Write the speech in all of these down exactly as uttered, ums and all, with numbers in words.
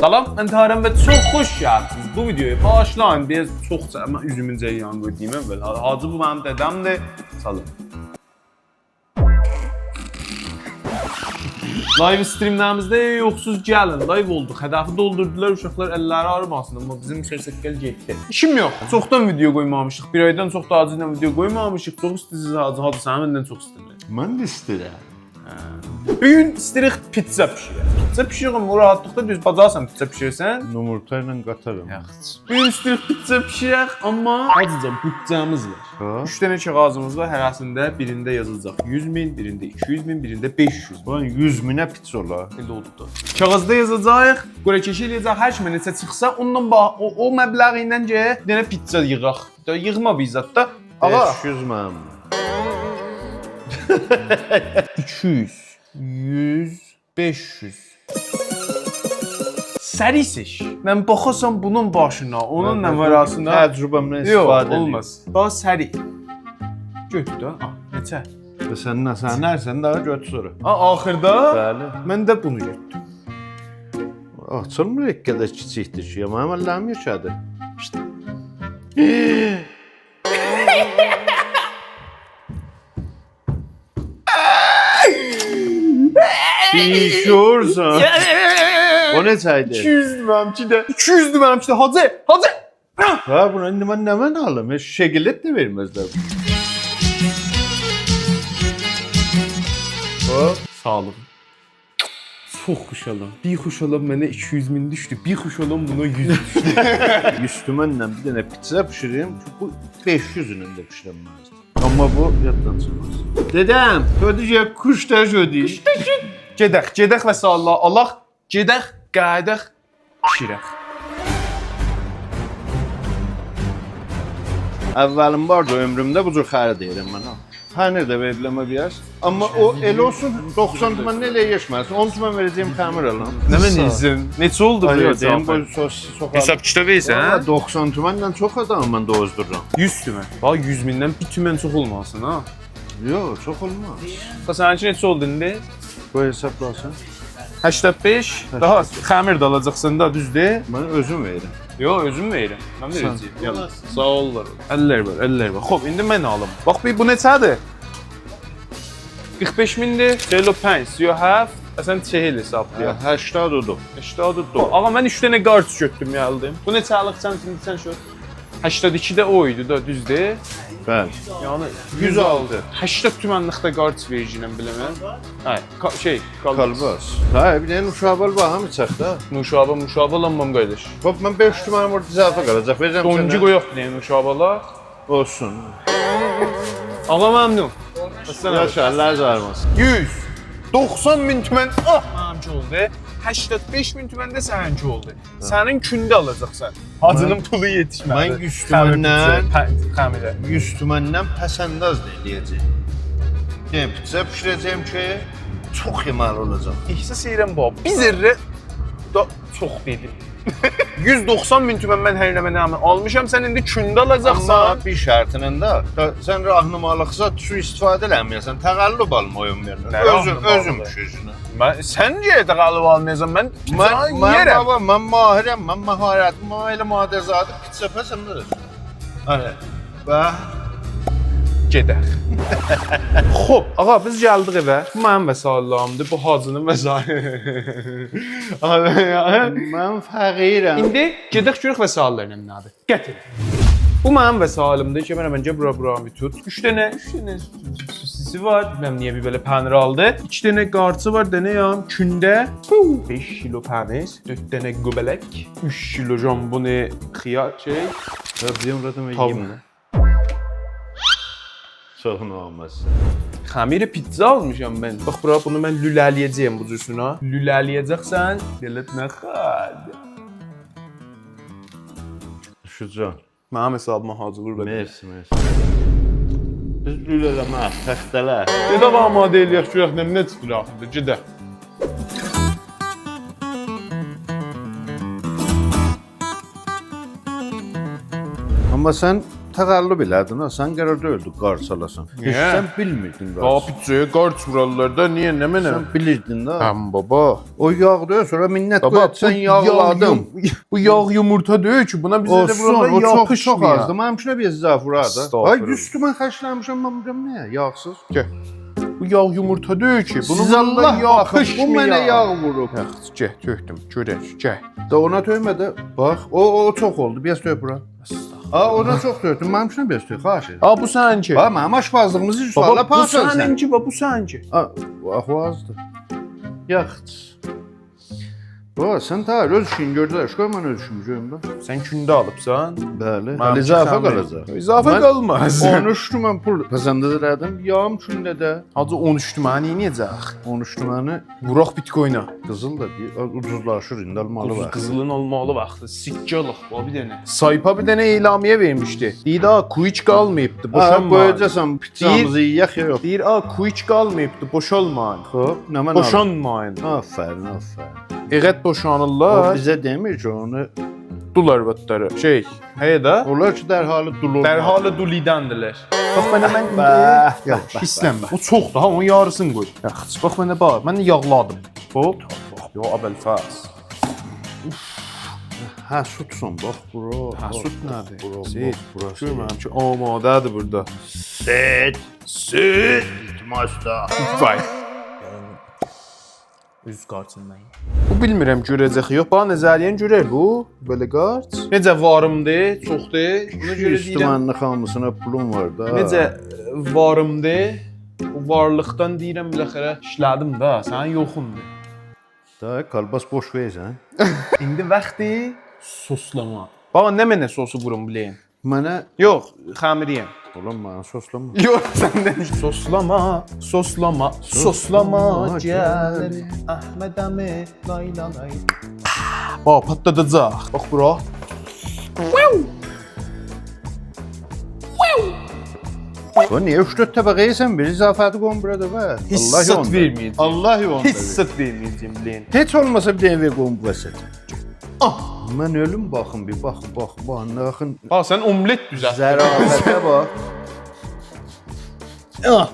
سلام، من طاهرم و چوخ خوش گلیبسیز. بو ویدیویا باغیشلایین، بیر چوخ چه-، من اوزومون جریان قویدوم اول. ها-، حاجی بو منیم دده‌مدیر. سلام. لایو استریملریمیزده یوخسوز گلین. لایو اولدوق. هدفی دولدوردولار، اوشاقلار اللری آغریماسین. آمما بیزیم سرسققل گئتدی. ایشیم یوخ. چوخدان ویدیو قویمامیشیق. بیر آیدان چوخ دا حاجی ایله ویدیو قویمامیشیق. چوخ ایسته‌ییرسیز حاجی. حاجی، سن مندن چوخ ایسته‌ییرسن. من ده ایسته‌ییرم. هه. بو گون ایسته‌ییریک پیتزا بیشیرک. پیتزا بیشیرک، آمما راحاتلیقدا دوز باجارسان پیتزا بیشیرسن. یومورتا ایله قاتارام. یاخشی. بو گون ایسته‌ییریک پیتزا بیشیرک، آمما آزجا بودجه‌میز وار. ها؟ اوچ دنه کاغاذیمیز وار، هره‌سینده بیرینده یازیلاجاق یوز مین، بیرینده ایکی یوز مین، بیرینده بئش یوز مین. اولان یوز مینه پیتزا اولار. ائله اولدو دا. کاغاذدا یازاجاغیق، قرعه‌کشی ائله‌یه‌جک، هر کیمه نئچه چیخسا، اوندان با-، او، او مبلغ ایله گرک بیر دنه پیتزا ییغاق. دا ییغما بیر زاد دا. آغا. بئش یوز منیم. ایکی یوز، یوز، بئش یوز. سریع سئچ. من باخاسان بونون باشینا، اونون، هه، نه، من وار بو آراسیندا. تجربه‌مدن، یوخ، استفاده ائدیم، اولماز. داها سریع. گؤتور ده. آ، نئچه؟ و سن نه، سن نه، سن ده گؤتور سونرا. آ، آخیردا؟ بلی. من ده بونو گؤتوردوم. آچیلمیر، یئتدی ده کیچیکدیر کی. یا، منیم اللریم یئکه‌دیر. ایشته. بیشورسان. او نئچه ایدی؟ ایکی یوز تومنیمکی ده. ایکی یوز تومنیمکی ده. حاجی، حاجی. هه، بونا ایندی من نمنه آلیم؟ هئچ شگلت ده وئرمزلر. هوپ. ساغ اولون. چوخ خوشحالام. بیر خوشحالام منه ایکی یوز مین دوشدو. بیر خوشحالام بونا یوز دوشدو. یوز تومنله بیر دنه پیتزا بیشیریم. بو بئش یوز ایله ده بیشیرنمزدی. آمما بو یاددان چیخماز. دده‌م، تو دئیه کوشته شدی. کوشته شد. گئدک، گئدک وسایل‌لری آلاق، گئدک، قاییداق، بیشیرک. اولین باردی عؤمرومده بو جور خرید ائدیرم من، ها. پنیر ده وئردیلر منه بیر آز. آمما او ائله اولسون، دوخسان تومنله ائله یئتمه‌سین. اون تومن وئره‌جه‌یم، خمیر آلام. نه منیزین؟ نئچه اولدو؟ آی، بو یوخ، دئییم، حسابی؟ بو سو-، سو-، حساب کیتاب ائله‌ییرسن، هه؟ والا دوخسان تومنله چوخ آدامام من دوزدورورام. یوز تومن. باخ، یوز میندن بیر تومن چوخ اولماسین، ها؟ یوخ، چوخ اولماز. دا سنینکی نئچه اولدو ایندی؟ قوی حسابلاسین. هشتاد بئش، هشتاد. داها خمیر ده آلاجاقسان دا، دوزدور؟ من اؤزوم وئریرم. یوخ، اؤزوم وئریرم. من سن وئره‌جه‌یم. یالا. ساغ اوللار. اللر وار، اللر وار. خوب، ایندی من آلیم. باخ، بیر بو نئچه‌دیر؟ قیرخ بئش میندیر، چهل و پنج، سی و هفت، اصلاً چهل حسابلایاق. هه، هشتاد و دو. هشتاد و دو. آغا، من اوچ دنه قارچ گؤتدوم، گلدیم. بو نئچه آلیب سن، ایندی سن شو. هشتاد ایکی ده او ایدی دا، دوزدور؟ بلی. یعنی یوز آلتی. یوز آلتی. هشتاد تومنلیک ده قارچ وئرگینن بیله‌مه. هه، کا-، شئی، کالباس. کالباس. هه، بیر دنه نوشابه آل باخام ایچک ده. نوشابه، موشابه آلانمام، قارداش. باخ، من بئش تومنیم اورادا اضافه قالاجاق. وئره‌جم سنه. دونگی قویاق بیر دنه نوشابه آلاق. اولسون. آغا، ممنون. یاشا، اللرینیز آغریماسین. یوز دوخسان مین تومن، آه، منیمکی اولدو. هشتاد بئش مین تومن ده سنینکی اولدو. هه. سنین کونده آلاجاقسان. حاجی‌نین پولو یئتیشمه‌دی. من یوز تومنله، خمیر، په-، خمیره. یوز تومنله پس‌انداز دا ائله‌یه‌جه‌یم. یعنی پیتزا بیشیره‌جه‌یم کی، چوخ یئمه‌لی اولاجاق. احساس ائدیرم بو. بیر ذره دا چوخ دئدیم. یوز دوخسان مین تومن من هر نمنه‌می آلمیشام، سن ایندی کونده آلاجاقسان. آمما بیر شرطینن ده، دا سن راهنمالیقسا سوءاستفاده ائله‌مه‌یه‌سن، تقلب آلما اویون وئرمه. نه اؤزون، راهنمالیغی؟ اؤزون بیشیرسن. من، سن نییه تقلب آلمایاسان؟ من، من، من یئرم. بابا، من ماهرم، من مهارتیم، من ائله ماده زادی پیتزا پس‌انداز. آره. و گئدک. خوب، آغا، بیز گلدیک ائوه. بو منیم وسایل‌لریمدیر، بو حاجی‌نین وسایلی. آره، یعنی. من فقیرم. ایندی گئدک گؤرک وسایل‌لرینن نه‌دیر. گتیر. بو منیم وسایلیمدیر کی، من همن گل بورا، بورا بیر توت. اوچ دنه، اوچ دنه سوسیسی وار. بیلمیرم نییه بیر بئله پنیر آلدی. ایکی دنه قارچی وار، دنه یان کونده. بو، بئش کیلو پنیر. دؤرد دنه گؤبلک، اوچ کیلو ژامبونی، خیار، شئی. یا، بیلمیرم، تاووق. یئییم ده. چوخ نامرد. خمیر پیتزا آلمیشام من. باخ، بورا بونو من لوله‌له‌یه‌جه‌یم بو جورسونه. لوله‌له‌یه‌جکسن، دلت نخواد. شجاع. منیم حسابیما حاجی، قوربان. مرسی، مرسی. بیز لوله‌له‌مه‌ییک، تخته‌لر. گئدک آماده ائله‌یک، گؤرک نه، نه چیخیر آخیردا، گئدک. آمما سن تقلب ائله‌دین ها، سن قرار دئییلدی قارچ آلاسان. هئچ نییه؟ سن بیلمیردین قارچ. آ، پیتزایا قارچ وورارلار دا، نییه، نمنه؟ سن بیلیردین ده. هم بابا. او یاغ دئییل، سونرا منت قویوب سن یاغلادین. بابا، بو یاغ یوم-، بو یاغ یومورتا دئییل کی، بونا بیز ائله اولسون، ووراندا او یاغ چوخ، چوخ آزدیر. پیشمه‌یه. منیم اوچون بیر اضافه وورار دا. استغفرالله. آی، اوستومه خرجله‌میشم من بورادا، نه یاغسیز؟ گل. بو یاغ یومورتا دئییل کی، بونون سیز بوندا الله یاغ باخین، بو پیشمه‌یه. منه یاغ ووروب. یاخشی، گل، تؤکدوم، گؤرک، گل. دا اونا تؤکمه ده. باخ، او، او چوخ اولدو، بیر آز تؤک بورا. استغفرالله. ها، اونا چوخ تؤکدون، منیم اوچون بیر آز تؤک، خواهش ائدیرم. ها، بو سنینکی. باخ، منیم آشپزلیغیمیزی بابا، بو سنینکی، باخ، بو سنینکی. آ، باخ، او آزدیر. یاخشی. بابا، سن تا اؤز ایشینی گؤر ده، قوی من اؤز ایشیمی گؤروم ده. سن کونده آلیبسان؟ بلی. منیم اضافه قالاجاق. اضافه قالماز. من اون اوچ تومن پول پسند ائله‌دیم، یاغیم کونده ده. حاجی، اون اوچ تومنی نئینیه‌جک؟ اون اوچ تومنی ووراق بیت‌کوینه. قیزیل دا دئییر، اوجوزلاشیر ایندی، آلمالی واخت. قیزیلین آلمالی واختی. سکه آلاق، باخ، بیر دنه. سایپا بیر دنه اعلامیه وئرمیشدی. دئییر، «آ، کویچ قالماییبدی، ها، بوشانمایین.» قویاجاقسان پیتزامیزی یئیک یا یوخ؟ دئییر، «آ، کویچ قالماییبدی، بوشانمایین.» خوب، نمنه آلیم؟ بوشانمایین. آفرین، آفرین. ائقت بوشانیرلار. او بیزه دئمیر کی، اونو دول آروادلاری. شئی، هه ده. اونلار کی، در حال دول اولماق. در حال دولیدندیلر. باخ، منه، من به، ایندی، به، یاخشی، به، هیرسلنمه. به. او چوخدور ها، اونون یاریسینی قوی. یاخشی، باخ، منه باخ، من یاغلادیم. هوپ. باخ، یو، ابوالفضل. هه، سودسان، باخ، بورا، هه، باخ، سود نه‌دیر؟ بورا، سید، باخ، بورا، گؤرمه‌میشم کی، آماده‌دیر بورادا. سید. سید. التماس دا. وای. اوز قارچیندان. بو بیلمیرم گؤره‌جک یوخ. باخ، نظریه‌نی گؤرر بو، بئله قارچ. نئجه واریمدیر، چوخدور. اونا گؤره ایکی یوز دئییرم، تومنلیک هامیسینا پولوم وار دا. نئجه واریمدیر، او وارلیقدان دئییرم، بالاخره ایشله‌دیم ده، سنین یوخوندور. دا کالباس بوش وئرسن. ایندی واختی سوسلاما. بابا، نمنه سوسو ووروم بیله‌یین؟ منه یوخ، خمیری‌یم. اولان، منه سوسلاما. یوخ، سندن. سوسلاما، سوسلاما، سوسلاما، سوسلاما گلین. گلین. احمد عمی، لای لای لای. باخ، پاتلاداجاق. باخ بورا. بو نییه اوچ دؤرد طبقه یئییرسن، بیر اضافه‌دی قویون بورادا، به؟ هئچ زاد وئرمه‌یه‌جم. الله یولوندا وئر. هئچ زاد وئرمه‌یه‌جم، بیله‌یین. هئچ اولماسا بیر دنه وئر قویون بو وسطه. آه! من اؤلوم، باخین، بیر باخین، باخین، باخین، نه یاخین. ها، سن املت دوزلتدین. ظرافته باخ. آه!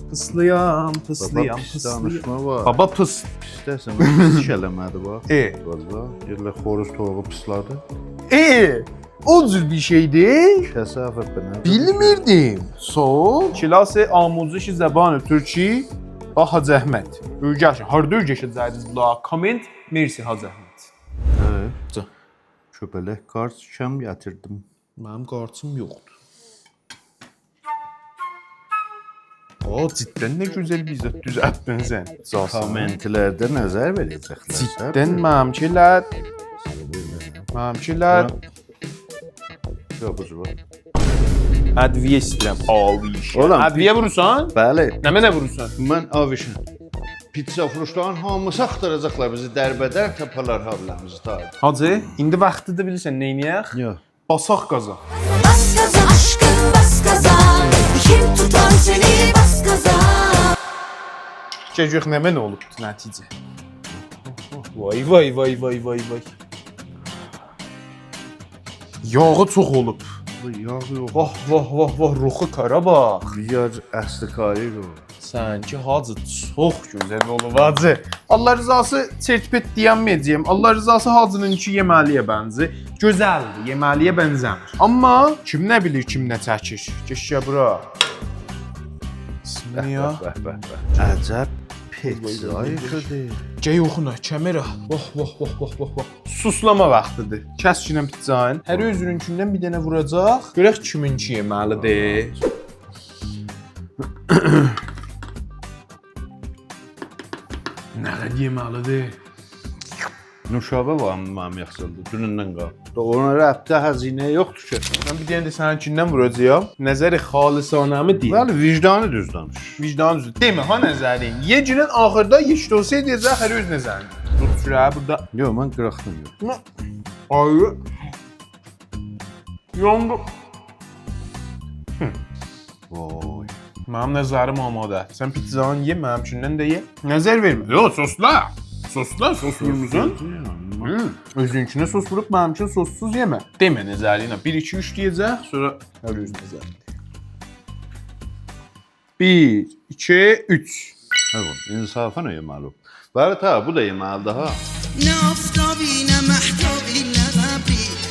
پیسلایام، پیسلایام، بابا، پیس پیسلایام. دانیشما باخ. بابا، پیس. پیس دئسن، پیس کلمه‌دیر باخ. ائ. والله، ائله خوروز تویوغو پیسلادی. ائ، او جور بیر شئیدیر. کثافت به، نه جور بیر شئی؟ بیلمیردیم. ساغ اول. کلاس آموزش زبان ترکی با حاجی احمد. اؤیرشین. هاردا اؤیرشه‌جکدینیز بونلاری؟ کامنت. مرسی، حاجی احمد. هه. جان. کؤپلک قارچ کم گتیردیم. منیم قارچیم یوخدور. او، جداً نه گؤزل بیر زاد دوزلتدین سن. جاسین. کامنتلرده نظر وئره‌جکلر. جداً منیمکی ائله، منیمکی ائله. ها. یوخ، بو جور. ادویه ایسته‌ییرم، آویش. اولان، ادویه وورورسان؟ بلی. نمنه وورورسان؟ من آویشم. پیتزا فروشلارین هامیسی آختاراجاقلار بیزی، دربه‌در تاپالار حاللاریمیزی، طاهیر. حاجی، ایندی واختیدیر، بیلیرسن نئینیه‌ک؟ یوخ. باساق قازا. باس قازا، عشقیم، باس قازا. کیم توتار سنی، باس قازا. گؤرک نمنه اولوب نتیجه. وای، وای، وای، وای، وای، وای. یاغی چوخ اولوب. یاغ یوخ. واه، واه، واه، واه، روخو کارا باخ. بیر آز اصلی کاری یوخ. سنکی حاجی چوخ گؤزل اولوب، حاجی. الله رضاسی، چرت پرت دئینمه‌یه‌جه‌یم. الله رضاسی حاجینینکی یئمه‌لی‌یه بنزیر. گؤزلدیر، یئمه‌لی‌یه بنزه‌میر. آمما کیم نه بیلیر، کیم نه چکیر. گئت بورا. بسم الله. به، به، به، به. عجب پیتزایی‌دیر. گل یوخونا، کمره. واه، واه، واه. سوسلاما واختیدیر. کسگینن پیتزانین. هر اؤزونونکوندن بیر دنه ووراجاق. گؤرک کیمینکی یئمه‌لی‌دیر. نه قدر یئمه‌لی‌دیر؟ نوشابه وار، منیم یاخشیدیر. دونوندن قال. دا اونا ربطی، هزینه یوخدور کی. من بیر دنه ده سنینکیندن ووراجاغام. نظر خالصانه‌می دئییم. بلی، وجدانی دوز دانیش. وجدانی دوز. دئمه ها نظرین. یئ گونون آخیردا هئچ ده اولسا دئیه‌جک، هر اؤز نظرین. دوز سوره بورادا. یوخ، من قیراقدان یوخ. نه؟ آیری. یاندی. هی. وای. منیم نظریم آماده. سن پیتزانی یئ، منیمکیندن ده یئ. نظر وئرمه. یوخ، سوسلا. سوسلا، سوس وورموسان. سوس وورموسان. هوم، اؤزونکونه سس ووروب، منیمکینی سس‌سوز یئمه. دئمه نظرینه. بیر، ایکی، اوچ دئیه‌جک، سونرا هر اؤز نظرینده. بیر، ایکی، اوچ. هه، بو انصافا یئمه‌لی. بلی، تا، بو دا یئمه‌لیدیر ها. نه آفتابی،